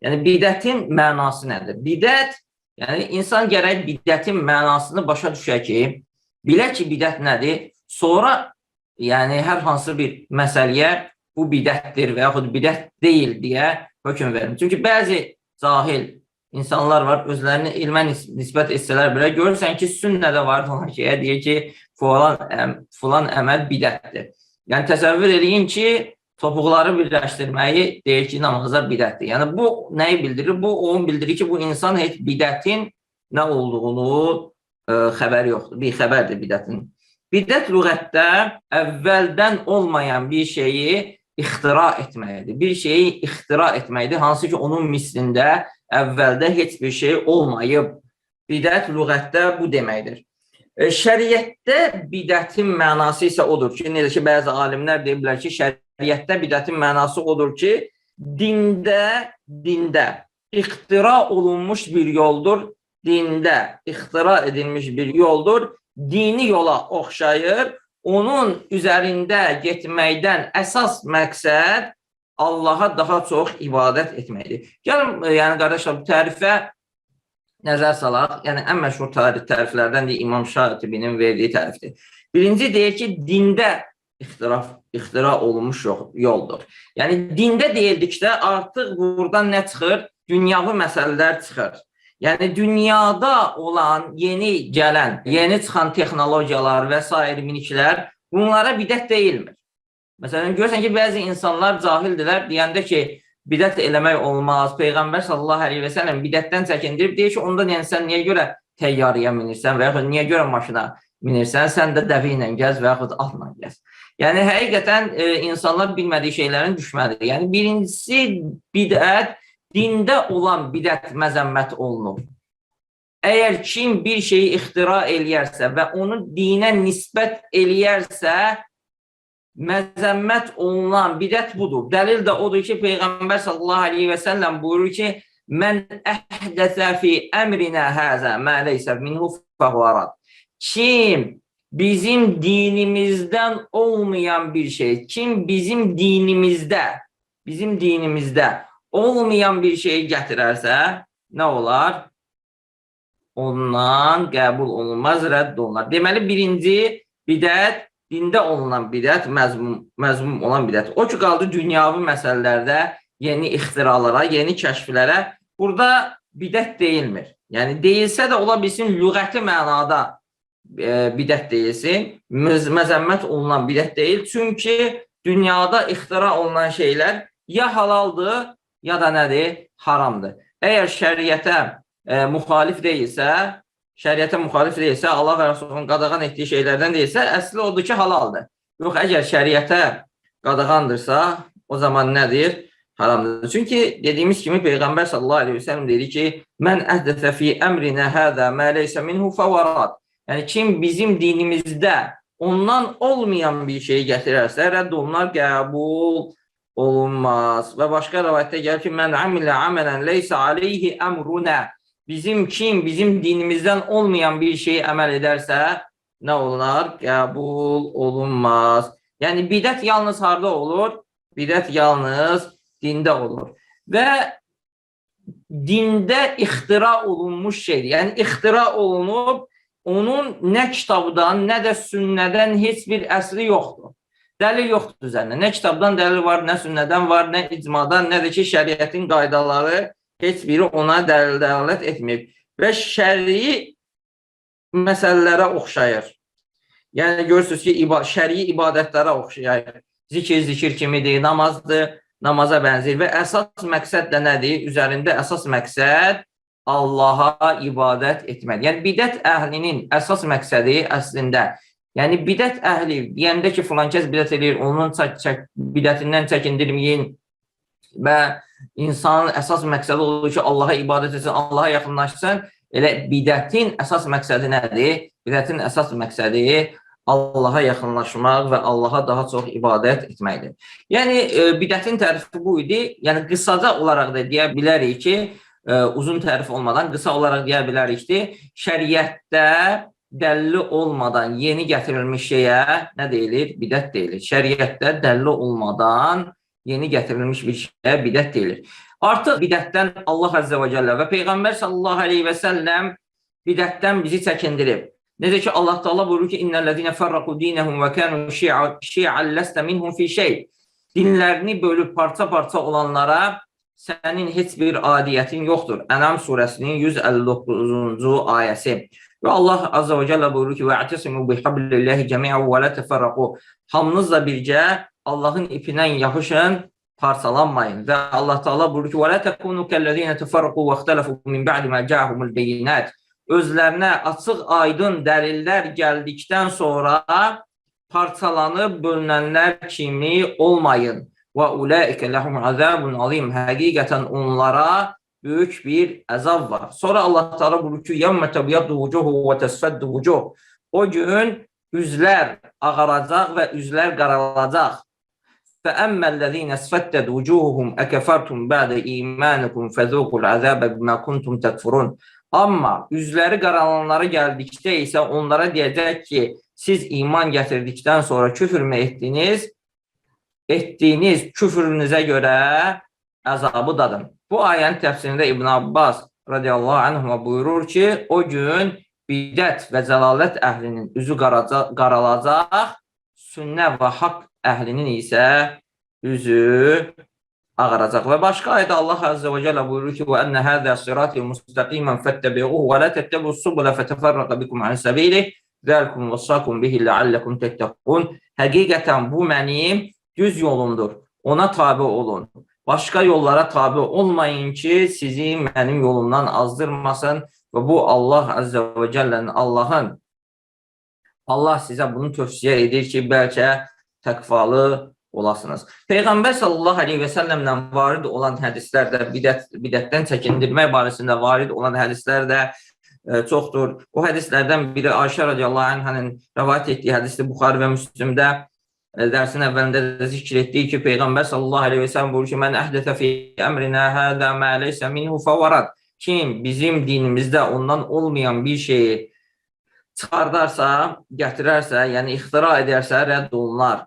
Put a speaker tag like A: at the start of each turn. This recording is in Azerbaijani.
A: Yəni bidətin mənası nədir? Bidət, yəni insan gərək bidətin mənasını başa düşə ki, bilə ki bidət nədir? Sonra yəni hər hansı bir məsələyə bu bidətdir və yaxud bidət deyil deyə hökm verir. Çünki bəzi cahil insanlar var, özlərini elmə nisbət etsələr belə görürsən ki, sünnədə var olan şeyə deyir ki, filan əməl bidətdir. Yəni təsəvvür eləyin ki, topuqları birləşdirməyi deyir ki, namaza bidətdir. Yəni bu nəyi bildirir? Bu onu bildirir ki, bu insan heç bidətin nə olduğunu xəbəri yoxdur. Bir xəbərdir bidətin. Bidət lüğətdə əvvəldən olmayan bir şeyi ixtira etməkdir. Bir şeyi ixtira etməkdir, hansı ki onun mislində əvvəldə heç bir şey olmayıb. Bidət lüğətdə bu deməkdir. Şəriətdə bidətin mənası isə odur ki, necə ki bəzi alimlər deyiblər ki, şəriətdə bidətin mənası odur ki, dində ixtira olunmuş bir yoldur, dində ixtira edilmiş bir yoldur, dini yola oxşayır, onun üzərində getməkdən əsas məqsəd Allaha daha çox ibadət etməkdir. Gəlin, yəni qardaşlar, bu tərifə nəzər salaq. Yəni ən məşhur təriflərdən də İmam Şatibinin verdiyi tərifdir. Birinci deyir ki, dində ixtira olunmuş yoldur. Yəni dində deyildikdə artıq buradan nə çıxır? Dünyavi məsələlər çıxır. Yəni dünyada olan yeni gələn, yeni çıxan texnologiyalar və sair miniklər, bunlara bidət deyilmir. Məsələn, görürsən ki, bəzi insanlar cahildirlər, deyəndə ki, bidət eləmək olmaz. Peyğəmbər sallallahu əleyhi və səlləm bidətdən çəkindirib, deyir ki, ondan yəni sən niyə görə təyyarəyə minirsən və yaxud niyə görə maşına minirsən, sən də dəvi ilə gəz və yaxud atla gəz. Yəni həqiqətən insanlar bilmədiyi şeylərin düşməlidir. Yəni birincisi bidət, dində olan bidət məzəmmət olunur. Əgər kim bir şeyi ixtira eləyərsə və onu dinə nisbət eləyərsə, məzəmmət olunan bidət budur. Dəlil də odur ki, Peyğəmbər sallallahu əleyhi və səlləm buyurur ki, mən əhdəsə fi əmrinə həzə mə leysə minhu fəhuə rad. Kim bizim dinimizdən olmayan bir şey, kim bizim dinimizdə olmayan bir şeyi gətirərsə, nə olar? Ondan qəbul olunmaz, rədd olunar. Deməli, birinci bidət, dində olunan bidət, məzmum olan bidət. O ki, qaldı dünyavi məsələlərdə yeni ixtiralara, yeni kəşflərə. Burada bidət deyilmir. Yəni, deyilsə də ola bilsin, lüğəti mənada bidət deyilsin, məzəmmət olunan bidət deyil. Çünki dünyada ixtira olunan şeylər ya halaldır, ya da nədir? Haramdır. Əgər şəriətə müxalif deyilsə, Allah və Rəsulun qadağan etdiyi şeylərdən deyilsə, əsli odur ki, halaldır. Yox, əgər şəriətə qadağandırsa, o zaman nədir? Haramdır. Çünki dediyimiz kimi Peyğəmbər sallallahu əleyhi və səlləm dedi ki, mən əhdəsə fi əmrinə həzə mə leysə minhu fəvərad. Yəni kim bizim dinimizdə ondan olmayan bir şeyi gətirərsə, rədd olunar, qəbul olunmaz. Və başqa rəvayətdə gəlir ki, mən amilə əmələn leysə aleyhi əmrunə. Bizim kim bizim dinimizdən olmayan bir şeyi əməl edərsə, nə olunar? Qəbul olunmaz. Yəni bidət yalnız harda olur? Bidət yalnız dində olur. Və dində ixtira olunmuş şeydir. Yəni ixtira olunub, onun nə kitabdan, nə də sünnədən heç bir əsli yoxdur. Dəlil yoxdur üzərində. Nə kitabdan dəlil var, nə sünnədən var, nə icmadan, nə də ki şəriətin qaydaları heç biri ona dəlil dəlalət etməyib. Və şərii məsələlərə oxşayır. Yəni görürsünüz ki, şərii ibadətlərə oxşayır. Zikir zikir kimidir, namazdır, namaza bənzəyir və əsas məqsəd də nədir? Üzərində əsas məqsəd Allaha ibadət etmək. Yəni bidət əhlinin əsas məqsədi əslində, yəni bidət əhli deyəndə ki, filan kəs bidət eləyir, onun bidətindən çəkindirməyin və insanın əsas məqsədi olur ki, Allaha ibadət etsin, Allaha yaxınlaşsın. Elə bidətin əsas məqsədi nədir? Bidətin əsas məqsədi Allaha yaxınlaşmaq və Allaha daha çox ibadət etməkdir. Yəni bidətin tərifi bu idi. Yəni qısaca olaraq da deyə bilərik ki, uzun tərif olmadan qısa olaraq deyə bilərik ki, şəriətdə dəlili olmadan yeni gətirilmiş şeyə nə deyilir? Bidət deyilir. Şəriətdə dəlili olmadan yeni gətirilmiş bir şeyə bidət deyilir. Artıq bidətdən Allah Əzzə və Cəllə və Peyğəmbər sallallahu əleyhi və səlləm bidətdən bizi çəkindirib. Necə ki Allah Taala buyurur ki: "İnnellezine ferraku dinehum ve kanu şi'an leste minhum fi şey." Dinlərini bölüb parça-parça olanlara sənin heç bir adiyyətin yoxdur. Ənam surəsinin 159-cu ayəsi. Və Allah Azza və Cəllə buyurur ki: "Ve'tesimu bihablillahi cemi'an və la teferraqu." Hamınızla bircə Allahın ipindən yapışın, parçalanmayın. Və Allah Taala buyurur ki: "Və la tekunu kellezine teferraqu və ixtələfu min ba'di ma ca'ahumul beyinat." Özlərinə açıq aydın dəlillər gəldikdən sonra parçalanıb bölünənlər kimi olmayın. Və ulaike lehum azabun azim. Həqiqətən onlara böyük bir əzab var. Sonra Allah Taala buyurur ki: "Yevme tebyaddu vucuhu və tesfeddu vucuh." O gün üzlər ağaracaq və üzlər qaralacaq. فَأَمَّا الَّذ۪ينَ اسْفَدَّتْ وُجُوهُهُمْ اَكَفَرْتُمْ بَعْدَ اِيمَانِكُمْ فَذُوقُوا الْعَذَابَ بِمَا كُنْتُمْ تَكْفُرُونَ. Amma üzləri qaralanlara gəldikdə isə onlara deyəcək ki, siz iman gətirdikdən sonra küfür mü etdiniz? Etdiyiniz küfrünüzə görə əzabı dadın. Bu ayənin təfsirində İbn Abbas radiyallahu anhuma buyurur ki, o gün bidət və zəlalət əhlinin üzü qaralacaq, sünnə və haqq əhlinin isə üzü ağaracaq. Və başqa ayədə Allah Azza və Cəllə buyurur ki: "Və enne hâzâ sirâtî mustaqiman fettebi'ûhu və la tettebi'us subula feteferraka bikum an sabilih. Zəlikum vəssâkum bihi leallekum tettekûn." Həqiqətən bu mənim düz yolumdur. Ona tabe olun. Başqa yollara tabe olmayın ki, sizi mənim yolumdan azdırmasın və bu Allah Azza və Cəllənin Allahın Allah sizə bunu tövsiyə edir ki, bəlkə təqvalı olasınız. Peyğəmbər sallallahu əleyhi və səlləmlə varid olan hədislər də bidətdən çəkindirmək barəsində varid olan hədislər də çoxdur. O hədislərdən biri Ayşə radiyallahu anhanın rəvayət etdiyi hədisdir. Buxari və Müslimdə dərsin əvvəlində də zikr etdiyi ki, Peyğəmbər sallallahu əleyhi və səlləm buyurur ki: "Mən əhdəsə fi əmrinə həzə mə leysə minhu fəvərad." Kim bizim dinimizdə ondan olmayan bir şeyi çıxardarsa, gətirərsə, yəni ixtira edərsə rədd olunar.